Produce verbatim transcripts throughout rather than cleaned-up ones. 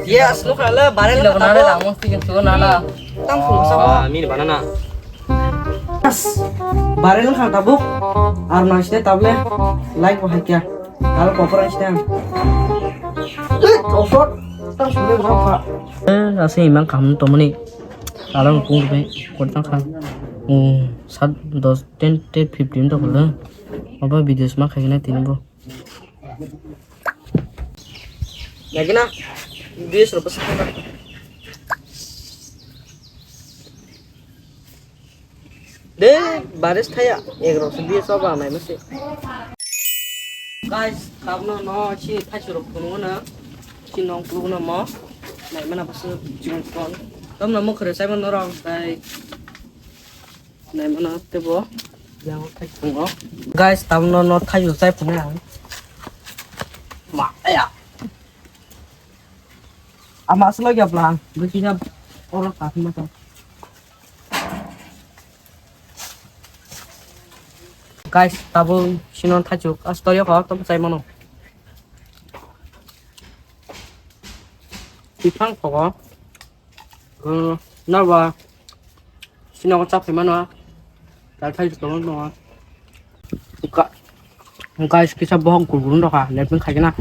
Yes, nukha le, barel Ila kha tabuk. Nana, tamo sih, yang suka nana. Tang phung sa. Ah, ini banana. Yes, barel kha tabuk. Ar nang sini table, like bo hai kya. Kalau popor sini. Eh, osot. Tang sudah berapa? Eh, asli emang kamu temen nih. Kalau pun be, kau tang kha. Hmm, sat, dos, ten, ten, fifteen tuh kalau. Apa video semak kayak gini, tini, bro? Lagi na, duis rok bwswk khe. De, baris thaya, ek rok se duis rok ba nai mase. Guys, tabno no si thaisu rok phunuk no, si nong kuluk no mo, nai mana bwswk chikon chikon. Tamno mo khre sai mo norok dai. Naimano teibo yang thai phungo. Guys, tamno no thai chai phunai ang. Ma ya. Ama aslo ya bla. Bukina oro ka ma to. Guys, tabuk sino thaichuk astori ko tom chai mano. Bifang thogo. Naba sino ko chap mano. Tal thai ko no. Ka guys, kisa bohok gurgurun doka lepin khai na.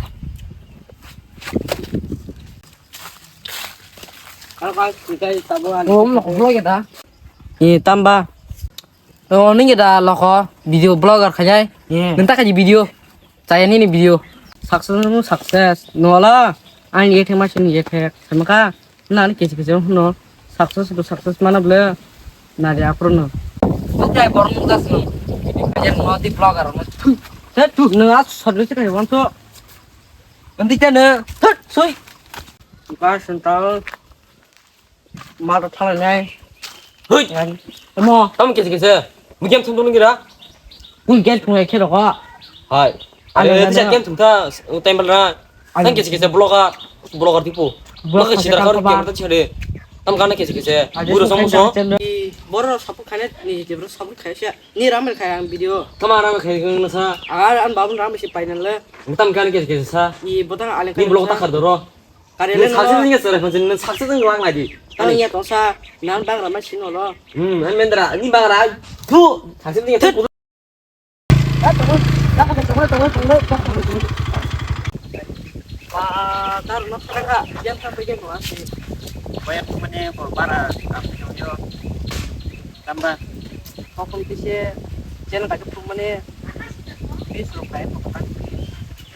Kalau guys, kita tabuk. Oh, mo ko vlog ya da. Ni tamba. Oh, ni da loko video blogger khai. Ni ta khai video. Chaya nini video. Success no success. Nola. Ani ye thema sini ye thek. Semaka. Nani kesi kesi no. Success to success mana ble. Nari apro no. Oke, borong muka sini. Yang no di blogger no. Set tu no as service kai wanto. Nanti tene. Set soi. Buka sentral. Mata thala nai. Hui. Mo. Tam kesi kesi. Mu game thum thum gira. Mu game thum khe rokha. Hai. Are, are, tisa game thum tha, time bal ra. Tam kesi kesi blogger, blogger tipo. Blogger sida khar game ta chade. Tam gana kesi kesi. Buro somo so. Boro sapu khane ni je bro sapu khaya sia. Ni ram khaya ang video. Tama ram khaya ang sa. Ar an babun ram si painal le. Tam gana kesi kesi sa. I botang ale. Ni blog ta khar doro. Kare le sakse no. Nang ya sare phone nang sakse nang wang lagi. Tang ya tong sa nang bang rama sino lo. Hmm, an mendra ni bang ra. Tu sakse nang ya. Ba tar no thara ka. Yang sampai yang ko asi. Banyak mana ko bara kamu yo. Tamba. Kokong tise channel kaisa phunukmani views rok kaya kokong.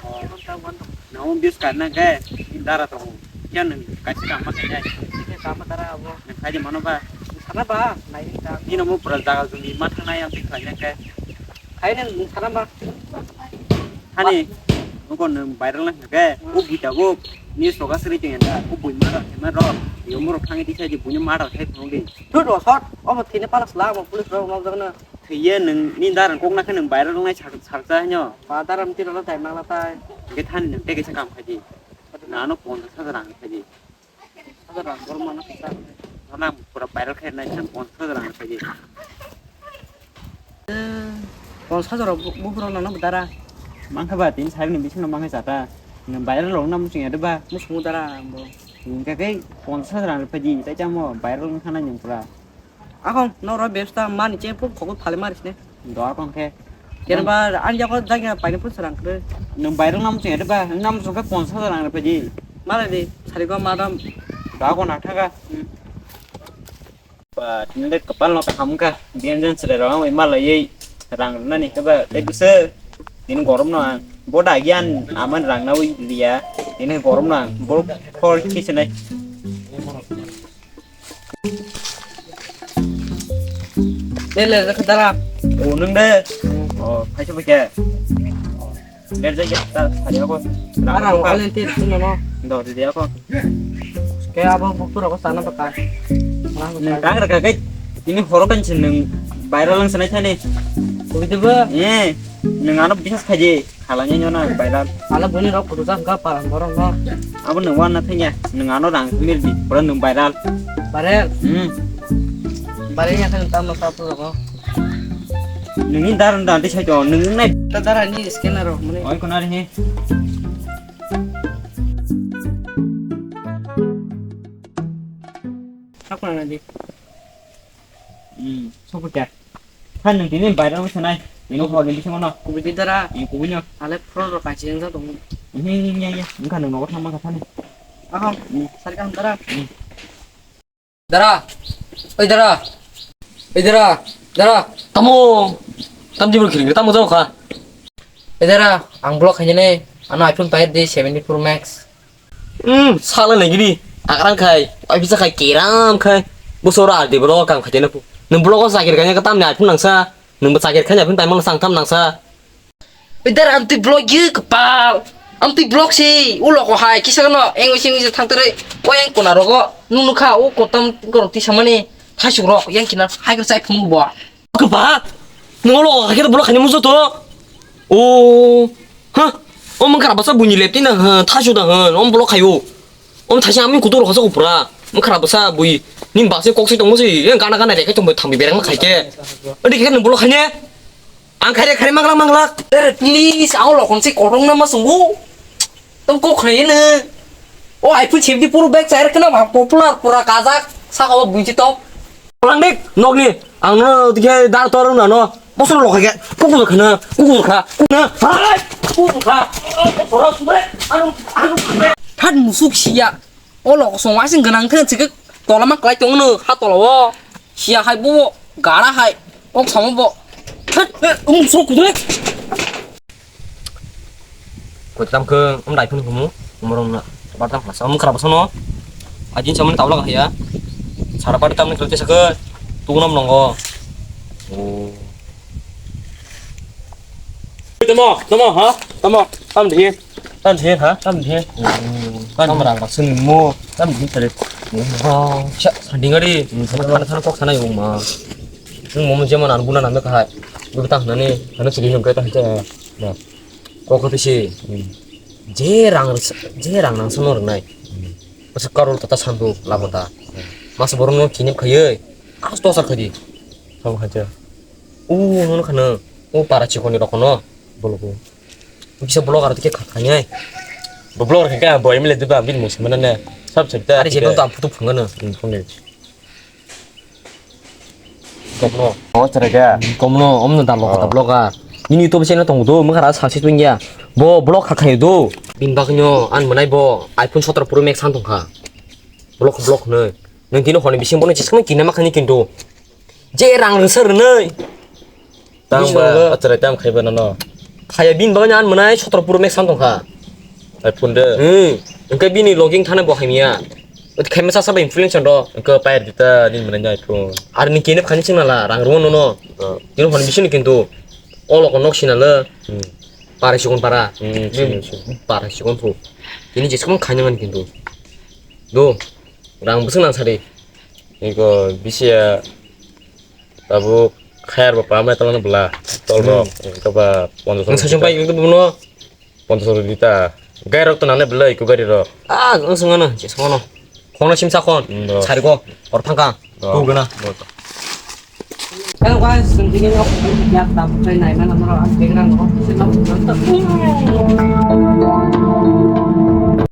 Oh. Channel ta wan rok. Nang views karna khe dara tongo. Kya nang kaisa kama khe nai. Khe kama dara abo. Nang khai di mano ba. Sana ba nai ta. Nino mo pura jaga jumi ma thangnai ang thik khlaina khe. Khai nang sana ba. Hani, nokon nang viral na khe. O buita bo. Ni soga sri tengenda. O bui mara khe ma ro. Yo mo ro khangi di khai di bui mara khai phunuk di. Thut rosot, omo thini pala sla, omo police rok nokjak na. Thwiye nwng ni daran kok nakhe nwng viral wngnai sak-, saksa hinyo. Ba daram tiro lo tai mangla tai. Hwnkhe thani nwng tei kaisa kam khaidi. Nano ponchash hajar rang khaidi. Hajar rang bor mano kisa. Nana pura viral khainai nwng ponchash hajar rang khaidi. Ponchash hajar rok bu-, buphuru nono dara. Mangkha ba tini sari ni bisingo mangkha chata. Nwng viral rok na muchung yadu ba. Muchungo dara bo. Hwnkhe khe ponchash hajar rang khaidi, tai chamo viral wngkha nai nwng pura. Akong, no ro bebsta mani che phuk khogol phale maris ne. Do akong khe. Kenba ani jago jagya paine phun sarang kre. Nwng bairok nam cheng ba, nam cheng khe ponchash hajar ang rwphaidi. Mala di, sari go madam. Do akong na thaga. Hmm. Ba, tini de kapal no kaham kha. Biyan jan sere rong oi mala yei rang rwna ni khe ba. Tei bwse tini gorom no ang. Bo da gyan aman rang na oi liya. Tini gorom no ang. Bo khol khisenai. Le, le, le, dara. O, nwng de. O, phaisa phaikhe. Le, le, le, ta, sari ako. Ara, o, kalen tir, sino, no. Do, de, de, ako. Ke abo buktu roko sana baka. Nwng kang raka kai. Ini horo kan sini nwng viral lang sanai thani. Ko itu ba? Eh, nwng ano bisas khaji. Halangya nyo na viral. Ala buni rok kudu jas ga palang borok no. Abo nwng wan na thengya, nwng ano rang mil di, pura nwng viral. Viral? Hmm. Viral ya kan tam no satu rok. Nwng ni dar dan di sai to, nwng nai. Ta dara ni scanner rok muni. Oi konar he. Thak na di. Hmm, sopo kya? Than nung tini bayar mo sanai. Ino hor ni bising no. Kubui di dara. Ino kubui no. Ale pro ro kachi jang jang tong. Ini ini ini. Engka nung nogo thang ma ka thani. Aham. Hmm. Sari kaham dara. Hmm. Dara. Oi dara. Oi dara. Dara. Tamo. Tam di bro kiri tamo jao kha. Oi dara. Ang block khainani. Ano iPhone payar di seventy Pro Max. Hmm, sala nai gini. Akrang khai. Oi bisa khai kiram khai. Busora di bro kam khai na pu. Nung block ko sakir kanya katam ni iPhone nangsa. Nung ba sakir kanya iPhone taimang sang tam nangsa. Bidar amtwi block ye kepal. Amtwi block si ulo ko hai kisa no eng sing sing thang tere. O eng kona rogo nunu kha o kotam korok ti samani thasuk rok yang kina hai kar sai phung bo. Kepal. Nung lo hai kar block khani muso to. O. Ha. O mangkara basa bunyi lepti na ha thasu da ha. Om block khayo. Om thaisa ami kutu rok hasa kupra. Mangkara basa bui. Ning bakse kok si tongmo si. Yang gana gana rekai tongmo thambi berang khai ke. Adi khai nung block khani. Ang khaire khaire manglak manglak. Sir, please, ang lokon se korong nama sunggu. Tong kok khaye ne. O iPhone seventy Pro Max air kana ma popular pura kajak. Saka o bunchi top. Pulang dik, nokni. Ang no dikhe dar tor na no. Bosor lo khaye. Kuku khana, kuku kha. Na, hai, kuku kha. Oro sumre. Anu, anu. Phat musuk sia. O lok song wasing ganang khe chikik tola ma klai tong no ha tola o. Sia hai bo gara hai kok samo bo. Hat, um so kudre. Ko tam khe um dai phun humu. Umrong na. Ba tam khasa um khara bosano. Ajin samani tawla kha ya. Sara pa tam ni khe sakhe. Tugunam nongo. Oh. Tamo, tamo, ha? Tamo, tam di. Tam di, ha? Tam di. Tam rang rang sini mo. Tam di tadi. Oh, sa sanding ari. Sama thana thana kok sana yung ma. Yung mo jema nan guna nan ka hai. Lu ta nani, nani sini yung ka ta hai. Na. Kok kati si. Je rang, je rang nang sono rnai. Masa karol tata sandu labota. Masa borok no kini khayoi. As to sar khadi. Sabo khaja. O nono khana. O para chikoni rok no. Bologo. Bisa blogger tike kha khainai. Bo blogger kha ka bo M L A diba bin musi mana ne. Sab sabita. Ari je don tam photo phunga no. Hmm, phone. Komno. O chara ga. Komno omno da blogger da blogger. Nini to bese na tong do mangara sa se tungya. Bo blog kha khayo do. Bin bagno an manai bo iPhone sotro Pro Max han tongkha. Blog blog no. Nang tino honi bising bono chiskang kina makhani kintu. Je rang rwsa rwnai. Tang ba achara tam khaiba nono. Khaya bini bagwi an mwnai sotro Pro Max san tongkha. Ai phone de. Hmm. Engke bini logging thana bo hamya. Khaima sasa ba influencer do. Engke pair dita din mwnai iPhone. Ar ni kene khani sing nala rang rwo nono. Oh. Kene hon bisini kintu. Olo ko nok sinala. Hmm. Para sikon para. Hmm, sini, sini. Para sikon pu. Kini jeskon khani man kintu. Do. Rang bwswk nang sadi. Iko bisi ya tabuk khayar bo pamai tolano bwla tol rok. Hmm. Iko ba ponchash. Ang sachung pai iko bono. Ponchash rok dita. Gai rok to nangnai bwla iko gari rok. Ah, ang sung ano, je sung ano. Khona simsa khon. Hmm, rok. Sari ko, or phangka. Rok. Kugana. Rok. Hello guys, chwng tini nok yak dam khai nai mana norok ang background rok se nok.